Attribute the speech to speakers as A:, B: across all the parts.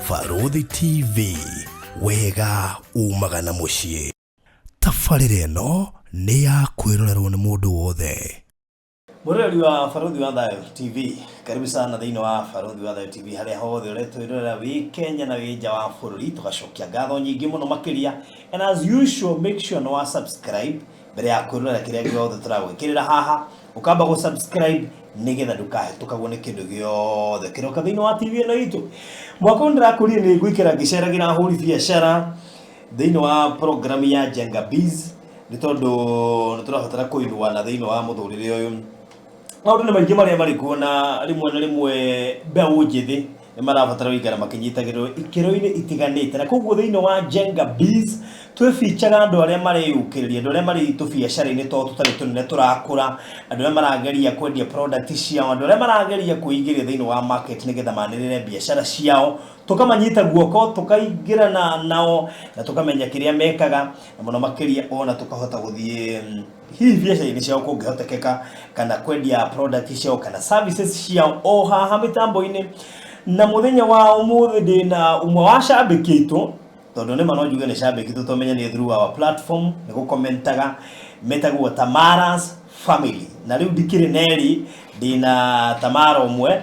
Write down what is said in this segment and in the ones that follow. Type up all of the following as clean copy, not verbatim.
A: Barũthi TV, wega umaga na mũciĩ. Tabarĩra ĩno nĩ ya kwĩrorerwo nĩ mũndũ wothe.
B: Mũroreri wa Barũthi wa Thayũ TV, karibu sana thĩinĩ wa Barũthi wa Thayũ TV harĩa hothe ũretwĩrorera wĩ Kenya na wĩ nja wa bũrũri, tũgacokia ngatho nyingĩ mũno makĩria. And as usual, make sure nĩ wa subscribe mbere ya kwĩrorera kĩrĩa gĩothe tũragwĩkĩrĩra haha, ũkamba gũ subscribe nĩgetha ndũkahĩtũkagwo nĩ kĩndũ gĩothe kĩroka thĩinĩ wa TV ĩno itũ. Mwaka ũyũ ndĩrakũrire nĩ ngũikara ngĩceragĩra ahũri biacara thĩinĩ wa program ya Jenga Biz, nĩ tondũ nĩ tũrabatara kũinuana thĩinĩ wa mũtũrĩre ũyũ. Maũndũ nĩ maingĩ marĩa marĩ kuo, na rĩmwe na rĩmwe mbeũ njĩthĩ nĩ marabatara gũikara makĩnyitagĩrĩrwo ikĩro-inĩ itiganĩte, na koguo thĩinĩ wa Jenga Biz twĩbicaga andũ arĩa mareyũkĩrĩria, andũ arĩa marĩ tũbiacara-inĩ to tũtarĩ tũnene tũrakũra, andũ arĩa marageria kwendia product ciao, andũ arĩa marageria kwĩingĩria thĩinĩ wa market nĩgetha manĩrĩre biacara ciao. Tũkamanyita guoko, tũkaingĩrana nao na tũkamenya kĩrĩa mekaga, na mũno makĩria ona tũkahota gũthiĩ hihi biacara-inĩ ciao kũngĩhotekeka, kana kwendia product ciao kana services ciao o haha mĩtambo-inĩ. Na mũthenya wa ũmũthĩ ndĩna ũmwe wa cambĩki aitũ, tondũ nĩma no njuge nĩ cambĩki tũ tũmenyanire through our platform, nĩ gũkomentaga, metagwo Tamara's Family. Na rĩu ndikĩrĩ neri, ndĩna Tamara ũmwe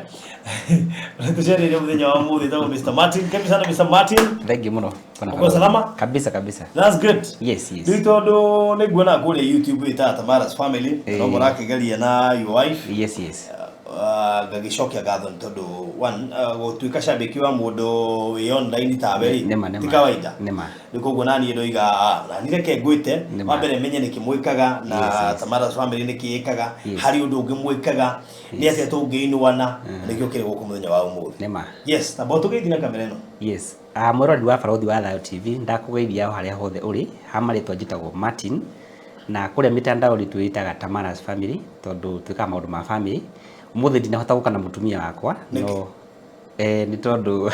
B: tũcereire mũthenya wa ũmũthĩ, etagwo Mr. Martin. Karibu sana, Mr. Martin.
C: Thank you mũno. Bwana
B: Uko
C: Barũthi.
B: salama?
C: Kabisa kabisa.
B: That's good.
C: Yes.
B: Rĩu tondũ nĩ nguona kũrĩa YouTube ĩtaga Tamara's Family, no mũrakĩgeria na your wife.
C: Yes.
B: Ngagĩcokia ngatho nĩ tondũ one, gũtuĩka cambĩki wa mũndũ wĩ online tawe rĩ,
C: Nĩma nĩma.
B: ti kawaida.
C: Nĩma.
B: Rĩu koguo naniĩ ndoiga, "Ah, nani reke ngwĩte
C: Nĩma.
B: wa mbere menye nĩkĩ mwĩkaga na Tamara's Family nĩkĩ ĩkaga, harĩ ũndũ ũngĩ mwĩkaga, nĩ atĩa tũngĩinuana." Nĩkĩo kĩrĩ gũkũ mũthenya wa ũmũthĩ.
C: Nĩma.
B: Yes, na tũgeithie na kamera ĩno.
C: Yes. Mwĩroreri wa Barũthi wa Thayũ TV, ndakũgeithia o harĩa hothe ũrĩ. Ha marĩtwa njĩtagwo Martin, na kũrĩa mĩtandao-inĩ twĩĩtaga Tamara's Family tondũ twĩkaga maũndũ ma family. Ũmũthĩ ndinahota gũka na mũtumia wakwa.
B: Nĩkĩ?
C: No nĩ tondũ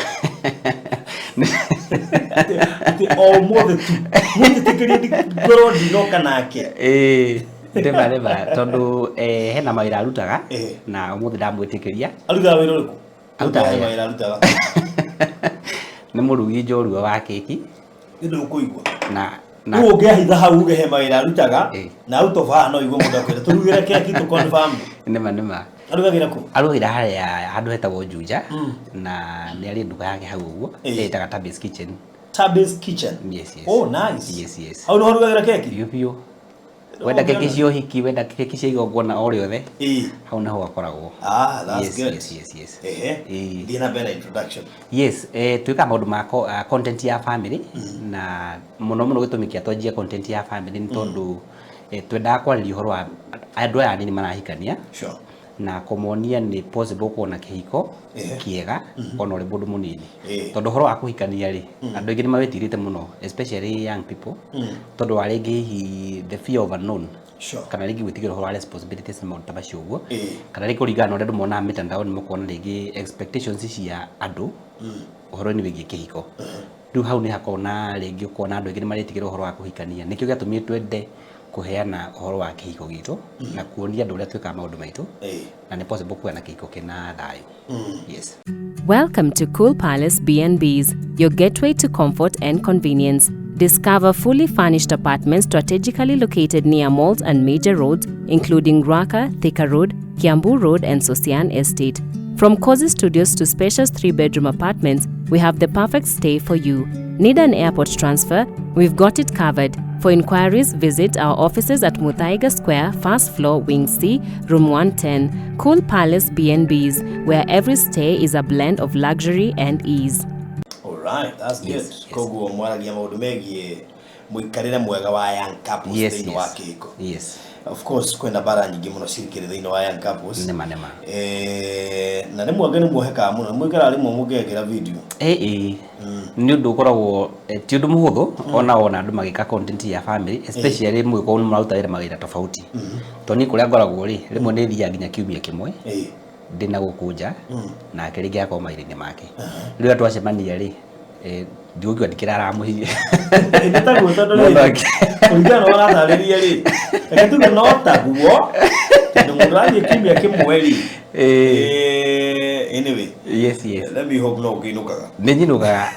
B: Atĩ o ũmũthĩ tu mũnjĩtĩkĩrie ngorwo ndinoka nake?
C: Ĩĩ, nĩma nĩma, tondũ hena mawĩra arutaga na ũmũthĩ ndamwĩtĩkĩria.
B: Arutaga wĩra ũrĩkũ?
C: Arutaga
B: He
C: wĩra.
B: mawĩra arutaga.
C: Nĩ mũrugi njorua wa keki.
B: Nĩ ndũkũigua.
C: Na
B: Rĩu ũngĩahitha hau uge he mawĩra arutaga,
C: Eh.
B: na out of haha no igue mũndũ akwĩra tũrugĩre keki tũ confirm.
C: Nĩma nĩma.
B: Arugagĩra kũ?
C: Arugagĩra harĩa handũ hetagwo Juja, na nĩ arĩ nduka yake hau ũguo ĩtaga Tabby's Kitchen.
B: Tabby's Kitchen.
C: Yes.
B: Oh, nice.
C: Yes.
B: Hau nĩho arugagĩra keki?
C: Biũ biũ. Wenda keki cia ũhiki, wenda keki cia igongona o rĩothe, hau nĩho akoragwo.
B: Ah, that's good.
C: Yes.
B: Ehe. Thiĩ na mbere na introduction.
C: Yes, twĩkaga maũndũ ma content ya family, na mũno mũno gĩtũmi kĩa twanjie content ya family nĩ tondũ twendaga kwarĩria ũhoro wa andũ aya anini marahikania na kũmonia nĩ possible kuona kĩhiko kĩega ona ũrĩ mũndũ mũnini, tondũ ũhoro wa kũhikania rĩ, andũ aingĩ nĩ mawĩtigĩrĩte mũno, especially young people, tondũ wa rĩngĩ hihi the fear of unknown, kana rĩngĩ gwĩtigĩra ũhoro wa responsibilities na maũndũ ta macio ũguo, kana rĩngĩ kũringana na ũrĩa andũ monaga mĩtandao, nĩ makona rĩngĩ expectations cia andũ ũhoro-inĩ wĩgiĩ kĩhiko. Rĩu hau nĩ hakoragwo na rĩngĩ ũkona andũ aingĩ nĩ maretigĩra ũhoro wa kũhikania. Nĩkĩo gĩatũmire twende kũheana ũhoro wa kĩhiko gitũ na kuonia andũ ũrĩa twĩkaga maũndũ maitũ, na nĩ possible kũgĩa na kĩhiko kĩna thayũ. Yes.
D: Welcome to Cool Palace B&Bs, your gateway to comfort and convenience. Discover fully furnished apartments strategically located near malls and major roads, including Ruaka, Thika Road, Kiambu Road, and Sosian Estate. From cozy studios to spacious 3-bedroom apartments, we have the perfect stay for you. Need an airport transfer? We've got it covered. For inquiries, visit our offices at Muthaiga Square, first floor, Wing C, Room 110. Cool Palace B&Bs, where every stay is a blend of luxury and ease.
B: All right, that's good.
C: Yes.
B: Koguo mwaragia maũndũ megiĩ mũikarĩre mwega wa young couples thĩinĩ wa kĩhiko. Of course kwĩna mbara nyingĩ mũno cirikĩrĩ thĩinĩ wa young couples.
C: Nĩma nĩma.
B: Na rĩmwe angĩ nĩ muohekaga mũno, mũikaraga rĩmwe mũngĩgekĩra video.
C: Ĩĩ, nĩ ũndũ ũkoragwo ti ũndũ mũhũthũ ona wona andũ magĩka content ya family, especially mũgĩkorwo nĩ mũraruta wĩra mawĩra tofauti, tondũ niĩ kũrĩa ngoragwo rĩ, rĩmwe nĩ thiaga nginya kiumia kĩmwe ndĩna gũkũ nja, nake rĩngĩ agakorwo mawĩra-inĩ make. Rĩrĩa twacemania rĩ, ndigũkiuga ndikĩraraga mũciĩ.
B: Nĩ taguo, tondũ
C: Mũndũ
B: rĩrĩ, kũringana na ũrĩa ũratarĩria rĩ, reke tuge no taguo, tondũ mũndũ athiĩ kiumia kĩmwe rĩ, Anyway,
C: Yes.
B: let me hope no ũkĩinũkaga.
C: Nĩ nyinũkaga.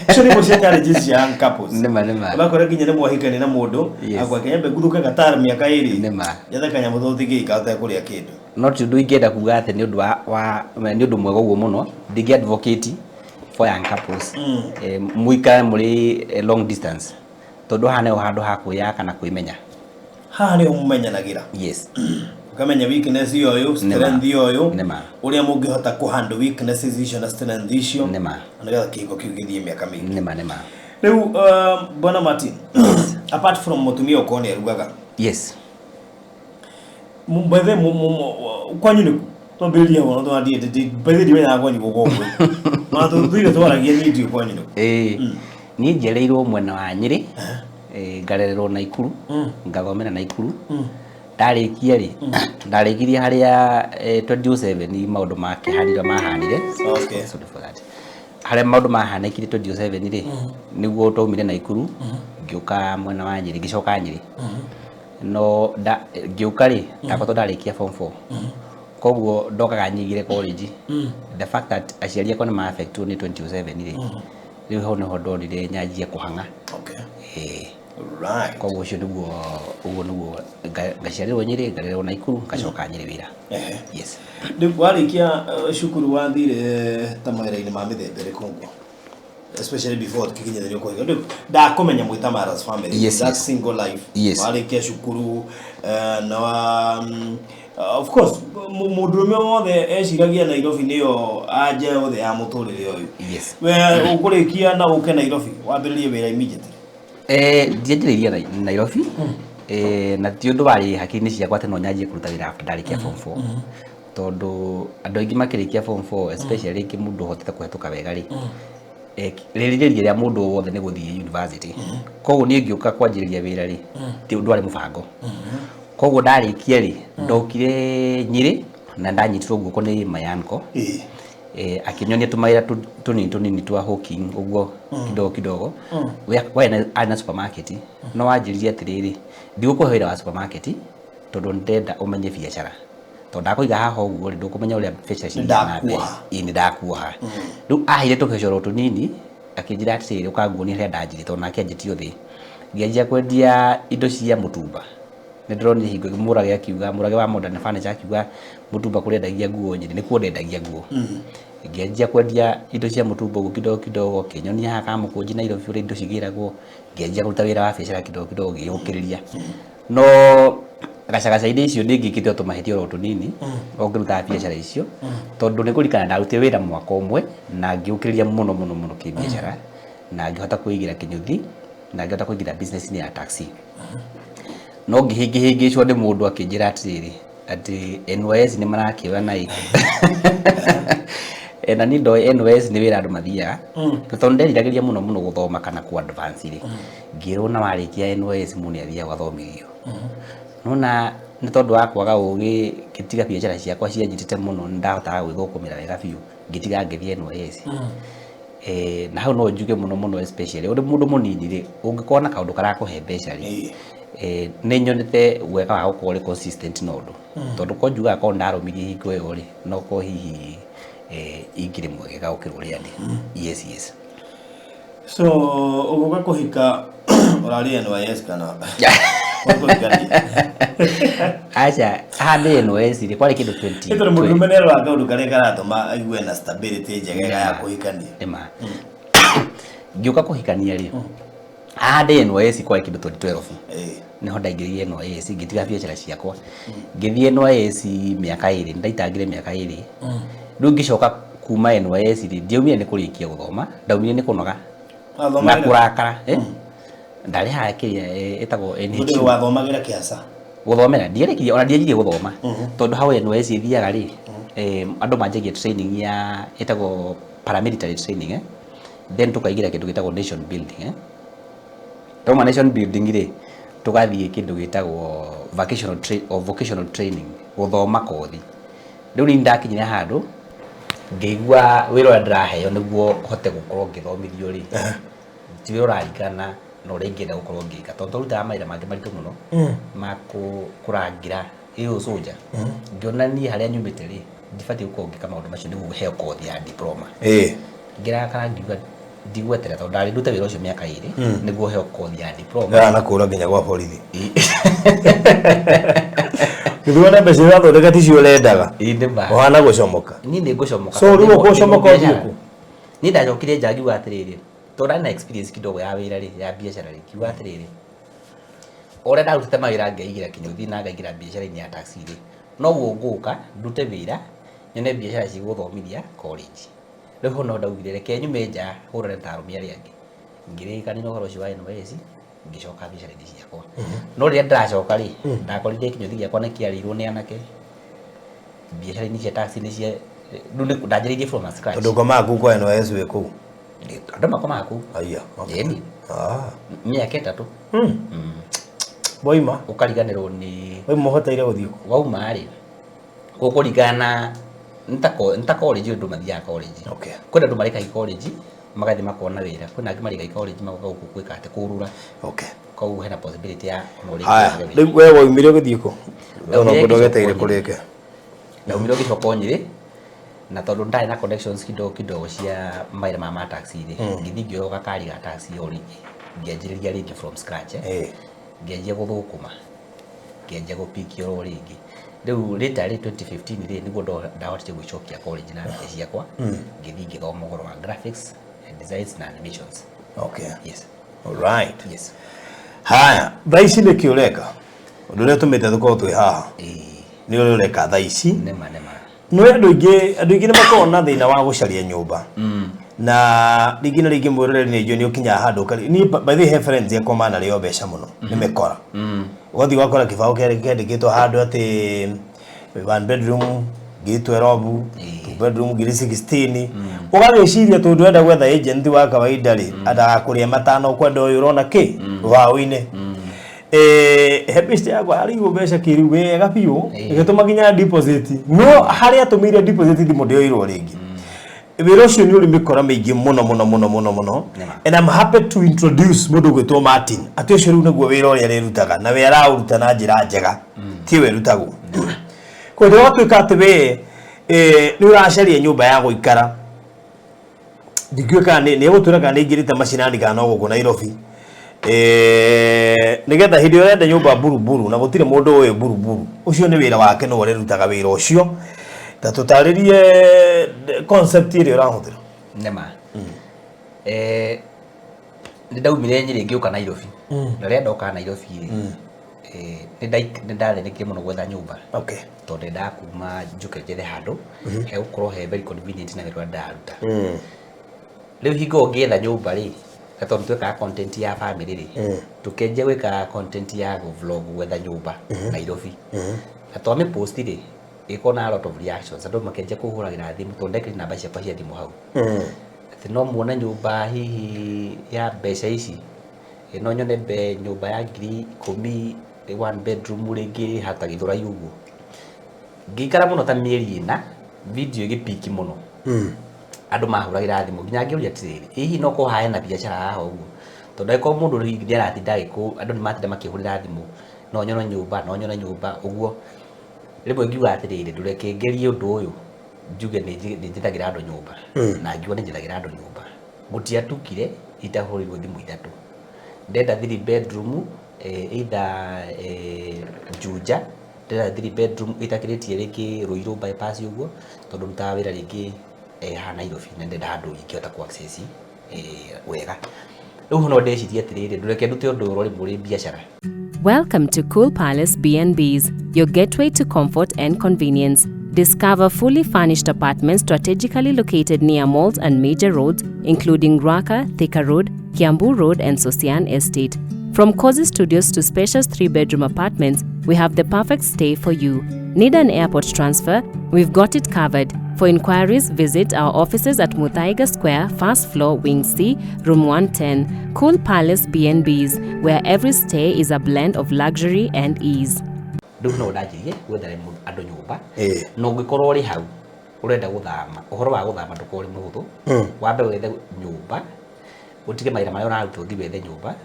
B: Icio nĩguo cia challenges cia young couples.
C: Nĩma, nĩma.
B: Ũgakora nginya nĩ mwahikania na mũndũ,
C: Yes.
B: akwake nyambe ngurũke Qatar mĩaka 2.
C: Nĩma.
B: Nyethe kanyamũ tũtigĩika ũtekũrĩa kĩndũ.
C: No ti ũndũ ingĩenda kuga atĩ nĩ ũndũ wa nĩ ũndũ mwega ũguo mũno. Ndingĩ advocate for young couples mũikare mũrĩ long distance, tondũ haha nĩho handũ ha kwĩyaka na kwĩmenya.
B: Haha nĩho mũmenyanagĩra.
C: Yes.
B: Ũkamenya weakness ya ũyũ, strength ya ũyũ,
C: Nĩma.
B: ũrĩa mũngĩhota kũhandle weaknesses icio na strength icio.
C: Nĩma.
B: Na nĩgetha kĩhiko kĩu gĩthiĩ mĩaka mĩingĩ.
C: Nĩma, nĩma.
B: Rĩu bwana Martin, apart from mũtumia ũkorwo nĩ arugaga,
C: Yes.
B: By the way, kwanyu nĩkũ? Twambĩrĩrie hau, ona twathiĩ by the way, ndimenyaga kwanyu gũkoragwo kwĩ. Ona tũtũire twaragia, niĩ ndiũĩ kwanyu nĩkũ.
C: Ĩĩ, niĩ njereirwo mwena wa Nyĩrĩ, ngarererwo Naikuru, ngathomera Naikuru. Ndarĩkia rĩ, ndarĩkirie harĩa 2007 maũndũ makĩhanire mahanire. Sorry for that. Harĩa maũndũ mahanĩkire 2007 rĩ, nĩguo twaumire Naikuru, ngĩũka mwena wa Nyĩrĩ, ngĩcoka Nyĩrĩ. No ngĩũka rĩ, ndakoretwo ndarĩkia form 4, koguo ndokaga nyigire college. The fact that aciari akwa nĩ ma-affectwo nĩ 2007 rĩ, rĩu hau nĩho ndonire nyanjie kũhang'a. Ĩĩ. Koguo ũcio nĩguo, ũguo nĩguo ngaciarĩrwo Nyĩrĩ, ngarererwo Naikuru, ngacoka Nyĩrĩ wĩra. Yes.
B: Rĩu warĩkia cukuru wathire ta mawĩra-inĩ ma mĩthemba ĩrĩkũ ũguo, especially before tukikinyanĩrio kũhika? Rĩu ndakũmenya mwĩ Tamara's family, that single life. Warĩkia cukuru na wa of course mũndũrũme wothe eciragia Nairobi nĩyo anja yothe ya mũtũrĩre ũyũ. We ũkũrĩkia na ũke Nairobi wambĩrĩrie wĩra immediately?
C: Ndianjĩrĩirie Nairobi, na ti ũndũ warĩ hakiri-inĩ ciakwa atĩ no nyanjie kũruta wĩra after ndarĩkia form 4, tondũ andũ aingĩ makĩrĩkia form 4, especially rĩngĩ mũndũ ũhotete kũhetũka wega rĩ, rĩrirĩria rĩa mũndũ o wothe nĩ gũthiĩ university. Koguo niĩ ngĩũka kwanjĩrĩria wĩra rĩ, ti ũndũ warĩ mũbango. Koguo ndarĩkia rĩ, ndokire Nyĩrĩ na ndanyitirwo guoko nĩ my uncle. Akĩnyonia tũmawĩra tũnini tũnini twa hawking ũguo kidogo kidogo. We arĩ na supermarket, no wanjĩrire atĩrĩrĩ, ndigũkũhe wĩra wa supermarket tondũ ndĩrenda ũmenye biacara, tondũ ndakũiga haha ũguo rĩ, ndũkũmenya ũrĩa biacara cithiaga na mbere.
B: Nĩndakuoha.
C: Ĩĩ, nĩndakuoha. Rĩu aheire tũgecoro tũnini, akĩnjĩra atĩrĩrĩ, ũkanguonia harĩa ndanjirie, tondũ nake anjĩtie thĩ. Ngĩanjia kwendia indo cia mũtumba. Nĩ ndĩronire hingo ĩmwe Mũrage akiuga, Mũrage wa Modern Furniture akiuga mũtumba kũrĩa endagia nguo Nyĩrĩ nĩkuo ndendagia nguo. Ngĩanjia kwendia indo cia mũtumba ũguo kidogo kidogo, akĩnyonia haha Kamũkũnji Nairobi ũrĩa indo cigĩragwo, ngĩanjia kũruta wĩra wa biacara kidogo kidogo, ngĩyũkĩrĩria. No gacagaca-inĩ icio nĩ ngĩkĩte o tũmahĩtia oro tũnini o ngĩrutaga biacara icio, tondũ nĩ kũririkana ndarutire wĩra mwaka ũmwe na ngĩũkĩrĩria mũno mũno mũno kĩbiacara, na ngĩhota kwĩigĩra kĩnyũthi na ngĩhota kũingĩra business-inĩ ya taxi. No ngĩhĩngĩhĩngĩcwo nĩ mũndũ akĩnjĩra atĩrĩrĩ, atĩ NYS nĩ marakĩoya na ĩ na niĩ ndoĩ NYS nĩ wĩra andũ mathiaga, tondũ nderiragĩria mũno mũno gũthoma kana ku advance rĩ, ngĩrwo na warĩkia NYS mũndũ nĩ athiaga gũgathomithio. Nona nĩ tondũ wa kwaga ũgĩ, ngĩtiga biacara ciakwa cianjitĩte mũno, nĩ ndahotaga gwĩthũkũmĩra wega biũ, ngĩtiga ngĩthiĩ NYS. Na hau no njuge mũno mũno, especially ũrĩ mũndũ mũnini rĩ, ũngĩkorwo na kaũndũ karakũhe mbeca rĩ, nĩ nyonete wega wa gũkorwo ũrĩ consistent na ũndũ, tondũ ko njugaga korwo ndarũmirie hingo ĩyo rĩ, no korwo hihi ingĩrĩ mwegega gũkĩra ũrĩa ndĩ. Yes.
B: So ũgũka kũhika ũrarĩ NYS kana ũkũhikania?
C: Aca, haha ndĩ NYS rĩ, kwarĩ kĩndũ 20
B: Nĩ tondũ mũndũrũme nĩ aroraga kaũndũ karĩa karatũma aigue na stability njegega ya kũhikania.
C: Nĩma. Ngĩũka kũhikania rĩ, haha ndĩ NYS kwarĩ kĩndũ 2012. Nĩho ndaingĩrire NYS, ngĩtiga biacara ciakwa, ngĩthiĩ NYS mĩaka 2, ndaitangire mĩaka 2. Rĩu ngĩcoka kuma NYS rĩ, ndiaumire nĩ kũrĩkia gũthoma, ndaumire nĩ kũnoga na
B: Wathomagĩra?
C: kũrakara. Ndarĩ haha kĩrĩa ĩtagwo
B: Mũndũ
C: NHU.
B: wathomagĩra kĩaca?
C: Gũthomera ndiarĩkirie, ona ndianjirie gũthoma, tondũ hau NYS ĩthiaga rĩ, andũ manjagia training ya ĩtagwo paramilitary training, then tũkaingĩra kĩndũ gĩtagwo nation building. Trauma nation building rĩ, tũgathiĩ kĩndũ gĩtagwo vocational or vocational training, gũthoma kothi. Rĩu niĩ ndakinyire handũ ngĩigua wĩra ũrĩa ndĩraheo nĩguo hote gũkorwo ngĩthomithio rĩ, ti wĩra ũraringana na ũrĩa ingĩenda gũkorwo ngĩka, tondũ twarutaga mawĩra mangĩ maritũ mũno ma kũrangĩra Ĩ ũcũnja ngĩona niĩ harĩa nyumĩte rĩ, ndibatiĩ gũkorwo ngĩka maũndũ macio nĩguo heo kothi ya diploma. Ngĩrakara, ngiuga ndigweterera tondũ ndarĩ ndute wĩra ũcio mĩaka 2 nĩguo heo kothi ya diploma.
A: Ya na kũra nginya gwa borithi. Githĩ wona mbeca iria ũrathondeka ticio ũrendaga?
C: Ĩ nĩ ma.
A: Ũhana gũcomoka.
C: Niĩ nĩ ngũcomoka.
A: So
C: tondũ
A: rĩu ũgũcomoka
C: ndĩ
A: ũthiĩ
C: biacara.
A: kũ?
C: Niĩ ndacokire nja ngiuga atĩrĩrĩ, tondũ ndarĩ na experience kidogo ya wĩra rĩ, ya biacara rĩ, ngiuga atĩrĩrĩ, o ũrĩa ndarutĩte mawĩra ngeigĩra kĩnyũthi na ngaingĩra biacara-inĩ ya taxi rĩ, noguo ngũka ndute wĩra nyone biacara cigũthomithia college. Rĩu hau no ndaugire reke nyume nja hũrane ta arũme arĩa angĩ. Ngĩrĩkanĩra ũhoro ũcio wa NYS, ngĩcoka biacara-inĩ ciakwa. No rĩrĩa ndĩracoka rĩ, ndakorire kĩnyũthi gĩakwa nĩ kĩarĩirwo nĩ anake, biacara-inĩ cia taxi nĩ cia rĩu ndanjĩrĩirie from scratch.
A: Tondũ ũkomaga kũu kwa NYS wĩ kũu?
C: Andũ makomaga kũu.
A: Aya. Okay.
C: Ĩni. Mĩaka 3.
A: Waima?
C: Ũkariganĩrwo nĩ
A: Waima ũhoteire gũthiĩ kũ?
C: Wauma rĩ, gũkũringana na nĩ ta college, andũ mathiaga college. Kwĩna andũ marĩkagia college magathiĩ makona wĩra, kwĩna angĩ marĩkagia college magoka gũkũ gwĩka atĩ kũrũra. Koguo hena possibility ya ona ũrĩa
A: Haya,
C: ũngĩaga wĩra.
A: Rĩu we waumire ũgĩthiĩ kũ?
C: Ndaumire
A: Ona kũndũ
C: ngĩcoka
A: wetereire
C: Nyĩrĩ.
A: kũrĩke.
C: Ndaumire ngĩcoka Nyĩrĩ, na tondũ ndarĩ na connections kidogo kidogo cia mawĩra ma taxi rĩ, ngĩthiĩ ngĩoya gakari ga taxi o rĩngĩ, ngĩanjĩrĩria rĩngĩ from scratch. Ngĩanjia gũthũkũma, ngĩanjia gũpiki oro rĩngĩ. Rĩu later rĩ 2015 rĩ, nĩguo ndahotire gwĩcokia college na mbia ciakwa, ngĩthiĩ ngĩthoma ũhoro wa graphics and designs na animations. Yes.
A: All right.
C: Yes.
A: Haya, thaa ici nĩkĩ ũreka? Ũndũ ũrĩa ũtũmĩte tũkorwo twĩ haha nĩ ũrĩa ũreka thaa ici.
C: Nĩma, nĩma.
A: Nĩ andũ aingĩ nĩ makoragwo na thĩna wa gũcaria nyũmba. Na rĩngĩ na rĩngĩ mwĩroreri nĩ njũĩ nĩ ũkinyaga handũ ũkari. Niĩ by the way he friends yakwa manarĩo mbeca mũno nĩ mĩkora. Ũgathiĩ ũgakora kĩbaũ kĩandĩkĩtwo handũ atĩ one bedroom 12,000, two bedroom 16,000. Ũgagĩciria tondũ ndũrenda gwetha agent wa kawaida rĩ, ndagakũrĩe 5 ũkwenda ũyũ ũrona kĩ rũbaũ-inĩ. He best yakwa arĩirwo mbeca kĩrĩu wega biũ, ĩgĩtũma nginya deposit. No harĩa atũmĩire deposit thimũ ndĩoirwo rĩngĩ. Wĩra ũcio nĩ ũrĩ mĩkora mĩingĩ mũno mũno mũno mũno mũno. And I'm happy to introduce mũndũ ũgwĩtwo Martin. Atĩ ũcio rĩu nĩguo wĩra ũrĩa arĩrutaga na we araũruta na njĩra njega. Ti we ĩrutagwo. Koguo rĩrĩa gwatuĩka atĩ we nĩ ũracaria nyũmba ya gũikara, ndingĩũĩ kana nĩ egũtwĩra kana nĩ aingĩrĩte macinani kana no gũkũ Nairobi. Nĩgetha hĩndĩ ĩrĩa ũrenda nyũmba buruburu na gũtirĩ mũndũ ũĩ buruburu, ũcio nĩ wĩra wake nĩwe ũrĩrutaga wĩra ũcio. Ta tũtarĩrie concept ĩrĩa ũrahũthĩra.
C: Nĩma. Nĩ ndaumire Nyĩrĩ ngĩũka Nairobi. Na rĩrĩa ndoka Nairobi rĩ, nĩ ndathĩnĩkire mũno gwetha nyũmba. Tondũ ndendaga kuma njũke njethe handũ hegũkorwo he very convenient na wĩra ũrĩa ndĩraruta. Rĩu hingo ngĩetha nyũmba rĩ, na tondũ twekaga content ya family rĩ, tũkĩanjia gwĩka content ya vlog gwetha nyũmba Nairobi. Na twamĩpost rĩ, ĩgĩkorwo na a lot of reactions, andũ makĩanjia kũhũragĩra thimũ tondũ ndekĩrire namba ciakwa cia thimũ hau. Atĩ no muone nyũmba hihi ya mbeca ici, no nyone nyũmba ya 10,000, one bedroom rĩngĩ hata Gĩthũrai ũguo. Ngĩikara mũno ta mĩeri 4, video ĩgĩpiki mũno. Andũ mahũragĩra thimũ nginya ngĩũria atĩrĩrĩ, hihi no korwo haha hena biacara haha ũguo? Tondũ angĩkorwo mũndũ hihi nĩ aratinda andũ nĩ maratinda makĩhũrĩra thimũ, no nyone nyũmba, no nyone nyũmba ũguo. Rĩmwe ngiuga atĩrĩrĩ, ndũreke ngerie ũndũ ũyũ, njuge nĩ njethagĩra andũ nyũmba. Na ngiuga nĩ njethagĩra andũ nyũmba. Gũtiatukire itahũrĩirwo thimũ 3. Ndenda 3 bedroom, either Juja, ndenda 3 bedroom ĩtakĩrĩtie rĩngĩ Ruiru bypass ũguo, tondũ ndutaga wĩra rĩngĩ haha Nairobi na ndenda handũ ingĩhota kũ access wega. Rĩu no ndecirie atĩrĩrĩ, ndũreke ndute ũndũ ũyũ rĩmwe ũrĩ biacara.
D: Welcome to Cool Palace B&Bs, your gateway to comfort and convenience. Discover fully furnished apartments strategically located near malls and major roads, including Ruaka, Thika Road, Kiambu Road, and Sosian Estate. From cozy studios to spacious 3-bedroom apartments, we have the perfect stay for you. Need an airport transfer? We've got it covered. For inquiries, visit our offices at Muthaiga Square, first floor, Wing C, Room 110. Cool Palace B&Bs, where every stay is a blend of luxury and ease.
C: Rĩu no ndanjirie gwethera andũ nyũmba. Na ũngĩkorwo ũrĩ hau ũrenda gũthama, ũhoro wa gũthama ndũkorwo ũrĩ mũhũthũ. Wambe wethe nyũmba, ũtige mawĩra marĩa ũraruta ũthiĩ wethe nyũmba.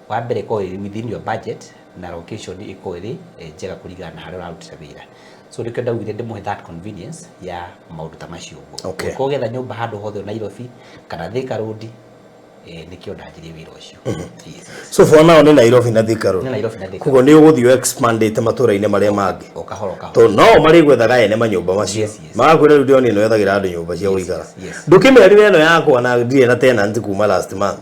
C: Wa mbere ĩkorwo ĩ within your budget, Na location ĩkorwo ĩrĩ njega kũringana na harĩa ũrarutĩra wĩra. So nĩkĩo ndaugire ndĩmũhe that convenience ya maũndũ ta macio ũguo. Ũkorwo ũgĩetha nyũmba handũ hothe Nairobi kana Thika Road, nĩkĩo ndanjirie wĩra ũcio. Yes.
A: So for now nĩ Nairobi na Thika Road.
C: Nĩ Nairobi na Thika.
A: Koguo nĩ ũgũthiĩ expandĩte matũra-inĩ marĩa mangĩ?
C: O kahora o kahora.
A: Tondũ no marĩgwethaga ene manyũmba macio. Magakwĩra rĩu ndĩronire nĩ wethagĩra andũ nyũmba cia gũikara. Ndũkĩmĩarire ĩno yakwa na ndirĩ na tenant kuma last month.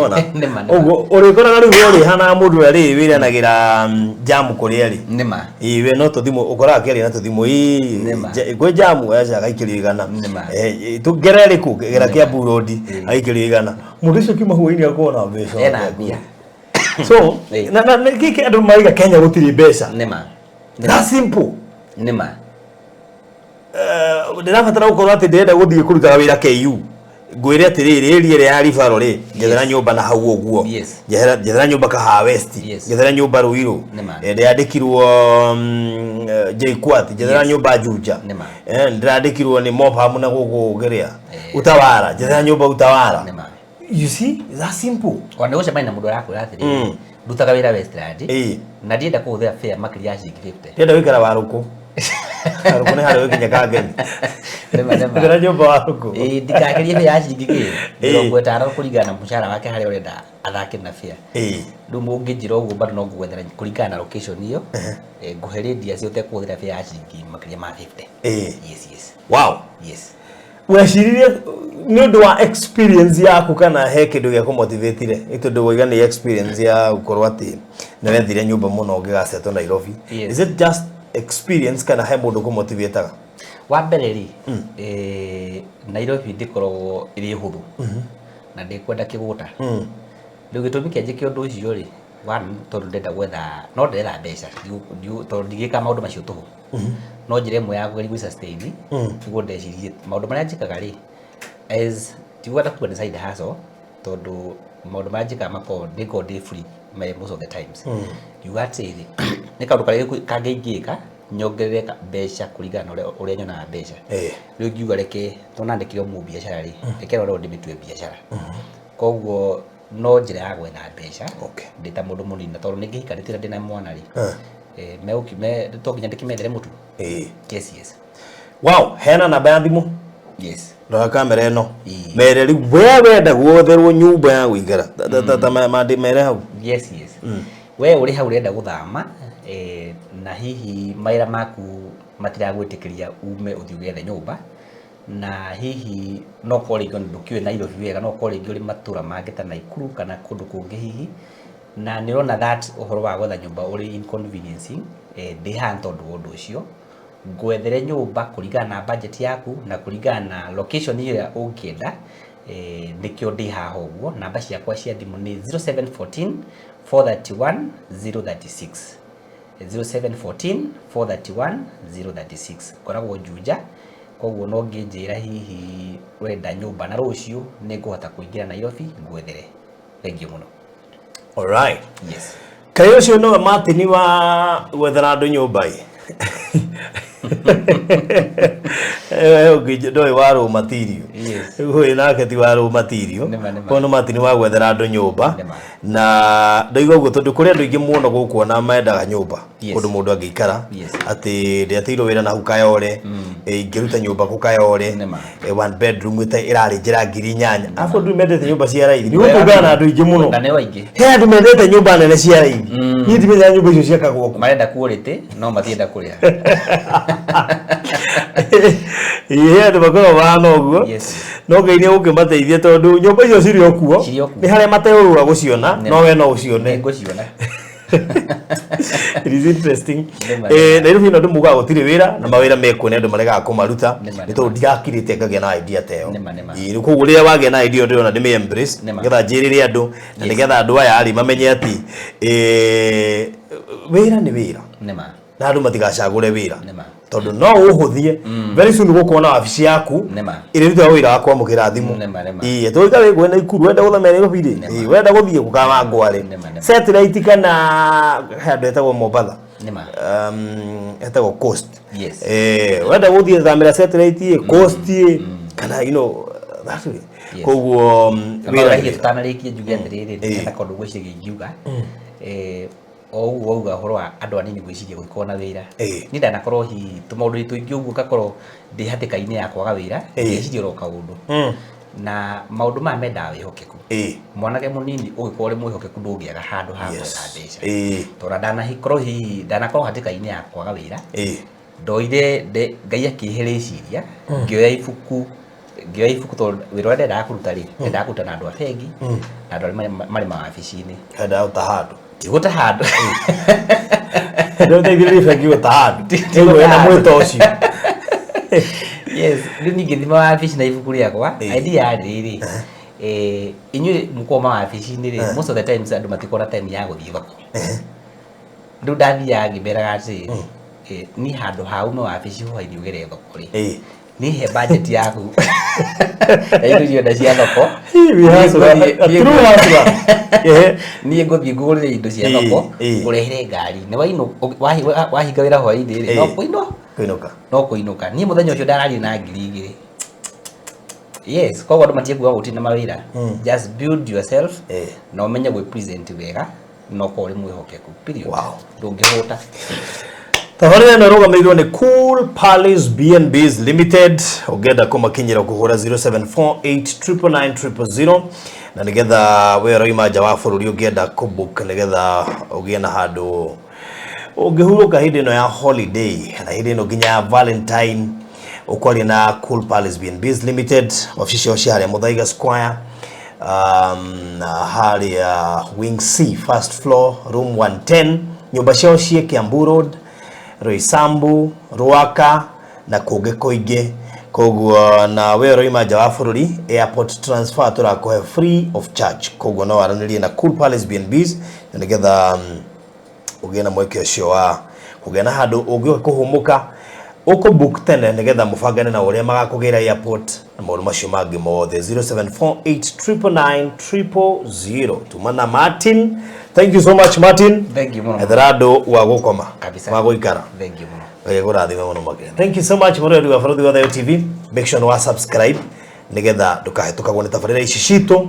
A: Ona.
C: Nĩma, nĩma.
A: Ũguo ũrĩkoraga rĩu we ũrĩhanaga mũndũ ũrĩa rĩrĩ wĩranagĩra jamu kũrĩa rĩ.
C: Nĩma.
A: Ĩĩ, we no tũthimũ ũkoraga akĩaria na tũthimũ, ĩĩ,
C: Nĩma.
A: Kwĩ jamu aca agaikĩrio 100.
C: Nĩma.
A: Tũngere rĩkũ gera Kiambu Road agaikĩrio 100. Mũndũ ũcio kiuma hwainĩ akorwo na mbeca.
C: Ena mbia.
A: So, na nĩkĩ andũ maraiga Kenya gũtirĩ mbeca?
C: Nĩma.
A: That simple.
C: Nĩma.
A: Ndĩrabatara gũkorwo atĩ ndĩrenda gũthiĩ kũrutaga wĩra KU. Ngwĩre atĩrĩrĩ, area ĩrĩa ya Riverro rĩ, njethera nyũmba na hau ũguo. Njethera nyũmba Kahawa West. Njethera nyũmba Ruiru. Ndĩrandĩkirwo JKUAT, njethera nyũmba Juja. Ndĩrandĩkirwo nĩ Mopam na gũkũ kĩrĩa. Utawala, njethera nyũmba Utawala. You see, it's that simple.
C: Ona nĩ gũcemania na mũndũ arakwĩra atĩrĩrĩ, ndutaga wĩra Westland, na ndienda kũhũthĩra fare makĩria ya ciringi 50.
A: Ndienda gũikara Warũkũ. Warũkũ nĩ harĩa ũgĩkinya Kangemi.
C: Nĩma, nĩma.
A: Njethera nyũmba Warũkũ.
C: Ĩĩ, ndikakĩrie fare ya ciringi kĩ? 50 kũringana na mũcara wake harĩa ũrenda athake na fare. Rĩu mũngĩnjĩra ũguo bado no ngũgwethera kũringana na location ĩyo, ngũhe radius ũtekũhũthĩra fare ya ciringi makĩria ma 50. Yes, yes.
A: Wow.
C: Yes.
A: Weciririe nĩ ũndũ wa experience yaku kana he kĩndũ gĩa kũmotivatire? Nĩ tondũ waiga nĩ experience ya gũkorwo atĩ nĩ wethire nyũmba mũno ũngĩgasetwo Nairobi.
C: Yes.
A: Is it just experience kana he mũndũ kũmotivataga?
C: Wa mbere rĩ, Nairobi ndĩkoragwo ĩrĩ hũthũ. Na ndĩkwenda kĩgũta. Rĩu gĩtũmi kĩa njĩke ũndũ ũcio rĩ, one, tondũ ndĩrenda gwetha, no ndĩretha mbeca, tondũ ndigĩkaga maũndũ macio tũhũ. No njĩra ĩmwe ya kũgeria gwĩ-sustain, nĩguo ndecirie maũndũ marĩa njĩkaga rĩ, as tigwenda kuga nĩ side hustle, tondũ maũndũ marĩa njĩkaga makoragwo nĩngoragwo ndĩ free most of the times. Ngiuga atĩrĩrĩ, nĩ kaũndũ karĩa kangĩingĩka nyongerere mbeca kũringana na ũrĩa nyonaga mbeca. Rĩu ngiuga reke, tondũ nandĩkire mũbiacara rĩ, reke rora ndĩmĩtue biacara. Koguo no njĩra ya gwetha mbeca, ndĩ ta mũndũ mũnini, na tondũ nĩngĩhikanĩtie na ndĩna mwana rĩ, to nginya ndĩkĩmethere mũtu. Yes, yes.
A: Wow, hena namba ya thimũ?
C: Yes.
A: Rora kamera ĩno. Mere rĩu we wenda gwetherwo nyũmba ya gũikara. Ta mere hau.
C: Yes, yes. We ũrĩ hau ũrenda gũthama, na hihi mawĩra maku matiragwĩtĩkĩria ume ũthiĩ ũgethe nyũmba, na hihi no korwo rĩngĩ ona ndũkĩũĩ Nairobi wega, no korwo rĩngĩ ũrĩ matũra mangĩ ta Nakuru kana kũndũ kũngĩ hihi, na nĩ ũrona that ũhoro wa gwetha nyũmba ũrĩ inconveniencing, ndĩ haha nĩ tondũ wa ũndũ ũcio. Ngwethere nyũmba kũringana na budget yaku na kũringana na location ĩrĩa ũngĩenda, nĩkĩo ndĩ haha ũguo. Namba ciakwa cia thimũ nĩ 0714 431 036. 0714 431 036. Ngoragwo Juja, koguo no ngĩnjĩra hihi ũrenda nyũmba na rũciũ nĩngũhota kũingĩra Nairobi ngwethere. Thank you mũno.
A: All right.
C: Yes.
A: Kaĩ ũcio nĩwe Martin wa gwethera andũ nyũmba ĩ? Ndoĩ wa raw material.
C: Yes.
A: Ũyũ nake ti wa raw material.
C: Nĩma, nĩma.
A: Koguo nĩ Martin wa gwethera andũ nyũmba.
C: Nĩma.
A: Na ndoiga ũguo tondũ kũrĩ andũ aingĩ mũno gũkũ ona mendaga nyũmba.
C: Yes.
A: Kũndũ mũndũ angĩikara.
C: Yes.
A: Atĩ ndĩatĩirwo wĩra na hau Kayole. Ingĩruta nyũmba kũ Kayole.
C: Nĩma.
A: One bedroom ĩrarĩ njĩra 8,000. Arabu andũ mendete nyũmba cia raithi. Nĩ ũgũtũngana na andũ aingĩ mũno.
C: Na nĩ aingĩ.
A: He andũ mendete nyũmba nene cia raithi. Niĩ ndimenyaga nyũmba icio ciakagwo kũ.
C: Marenda quality, no matienda kũrĩha.
A: Ĩĩ, he andũ makoragwo mahana ũguo.
C: Yes.
A: No Ngai nĩ egũkĩmateithia tondũ nyũmba icio cirĩ o kuo.
C: Cirĩ o kuo.
A: Nĩ harĩa mateũrũra gũciona,
C: Nĩ
A: no we no ũcione.
C: Nĩngũciona.
A: It is interesting.
C: Nĩ ma, nĩ ma.
A: Nairobi ĩno andũ mugaga gũtirĩ wĩra na mawĩra mekuo nĩ andũ maregaga kũmaruta
C: Nĩ ma,
A: nĩ
C: nĩ
A: tondũ
C: ma.
A: ndirakirĩte ngagĩa na idea ta ĩyo.
C: Nĩ ma, nĩ ma.
A: Ĩĩ, rĩu koguo rĩrĩa wagĩa na idea ĩyo ndĩrona ndĩmĩ embrace
C: Nĩ ma.
A: nĩgetha njĩrĩre andũ na
C: Yes.
A: nĩgetha andũ aya rĩ mamenye atĩ wĩra nĩ wĩra.
C: Nĩ ma.
A: Na andũ matigacagũre wĩra.
C: Nĩ ma.
A: Tondũ no ũhũthie very soon gũkorwo na wabici yaku
C: Nĩ ma.
A: ĩrĩrutaga wĩra wa kwamũkĩra thimũ.
C: Nĩ ma, nĩ ma.
A: Ĩĩ, tũika wĩ kwĩ Naikuru wenda gũthamĩra Nairobi rĩ,
C: Nĩ ma.
A: ĩĩ, wenda gũthiĩ gũkamangware.
C: Nĩ ma, nĩ ma.
A: Satellite kana he handũ hetagwo Mombatha.
C: Nĩ ma.
A: Hetagwo Coast.
C: Yes.
A: Wenda gũthiĩ thamĩra satellite ĩ, Coast ĩ, kana you know that way.
C: Yes.
A: Koguo
C: Na
A: wĩra
C: no
A: nĩ wĩra.
C: tũtanarĩkia njuge atĩrĩrĩ,
A: Ĩĩ.
C: hena kaũndũ ngwĩciria ingiuga. O ũguo wauga ũhoro wa andũ anini gwĩciria gũtikorwo na wĩra,
A: Ĩĩ.
C: niĩ ndanakorwo hihi tũmaũndũ-inĩ tũingĩ ũguo, ngakorwo ndĩ hatĩka-inĩ ya kwaga wĩra,
A: Ĩĩ.
C: ngeciria oro kaũndũ, na maũndũ maya mendaga wĩhokeku. Mwanake mũnini, ũngĩkorwo ũrĩ mwĩhokeku, ndũngĩaga handũ ha gwetha mbeca, tondũ ndanakorwo hihi ndanakorwo hatĩka-inĩ ya kwaga wĩra, ndoire Ngai akĩhe rĩciria, ngĩoya ibuku, tondũ wĩra ũrĩa ndendaga kũruta rĩ, ndendaga kũruta na andũ a bengi na andũ arĩa marĩ mawabici-inĩ.
A: Endaga gũta handũ.
C: Tigũta handũ.
A: Ndũteithĩrĩrie bengi gũta handũ.
C: Ti
A: Nĩguo
C: gũta
A: ena
C: handũ.
A: mwĩto ũcio.
C: Yes, rĩu niĩ ngĩthiĩ mawabici na ibuku rĩakwa. Idea yarĩ rĩrĩ, inyuĩ mũkorwo mawabici-inĩ rĩ, most of the times andũ matikoragwo na time ya gũthiĩ thoko. Rĩu ndathiaga ngĩmeraga atĩrĩrĩ, niĩ handũ ha ume wabici hwainĩ ũgere thoko rĩ, niĩ he budget yaku ya indo ciothe cia thoko.
A: Wĩ hustler, a true hustler.
C: Niĩ ngũthiĩ ngũgũrĩre indo cia thoko, ngũrehere ngari nĩ wahinga wĩra hwainĩ rĩ, no kũinũ
A: Kũinũka.
C: No kũinũka. Niĩ mũthenya ũcio ndararie na 2000. Yes, koguo andũ matige kuga gũtirĩ na mawĩra. Just build yourself na ũmenye gwĩ present wega na ũkorwo ũrĩ mwĩhokeku, period. Ndũngĩhũta.
A: Tabarĩra ĩno ĩrũgamĩrĩirwo nĩ Cool Palace B&Bs Limited. Ũngĩenda kũmakinyĩra, kũhũra 0748999000, na nĩgetha we ũroima nja wa bũrũri ũngĩenda kũbook, nĩgetha ũgĩe na handũ ũngĩhurũka hĩndĩ ĩno ya holiday na hĩndĩ ĩno nginya ya Valentine, ũkwaria na Cool Palace B&Bs Limited. Wabici ciao cia harĩa Muthaiga Square, harĩa Wing C, first floor, room 110. Nyũmba ciao ciĩ Kiambu Road, Roysambu, Ruaka na kũngĩ kũingĩ. Koguo na we ũroima nja wa bũrũri, airport transfer tũrakũhe free of charge. Koguo no waranĩrie na Cool Palace B&Bs na nĩgetha ũgĩe na mweke ũcio wa kũgĩa na handũ ũngĩũka kũhũmũka. Ũkũ tene nĩgetha mũbangane na ũrĩa magakũgĩra airport na maũndũ macio mangĩ mothe. 0748999000. Tuma na Martin. Thank you so much, Martin.
C: Thank you mũno.
A: Ethera andũ wa gũkoma,
C: Kabisa.
A: wa gũikara.
C: Thank you mũno.
A: Ngai agũrathime mũno makĩria. Thank you so much, mũrori wa Barũthi wa Thayo TV. Make sure nĩ wa subscribe nĩgetha ndũkahĩtũkagwo nĩ tabarĩra ici citũ,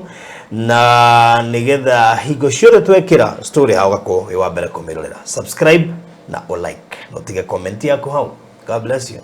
A: na nĩgetha hingo ciothe twekĩra story hau ũgakorwo wĩ wa mbere kũmĩrorera. Subscribe na o like na ũtige comment yaku hau. God bless you.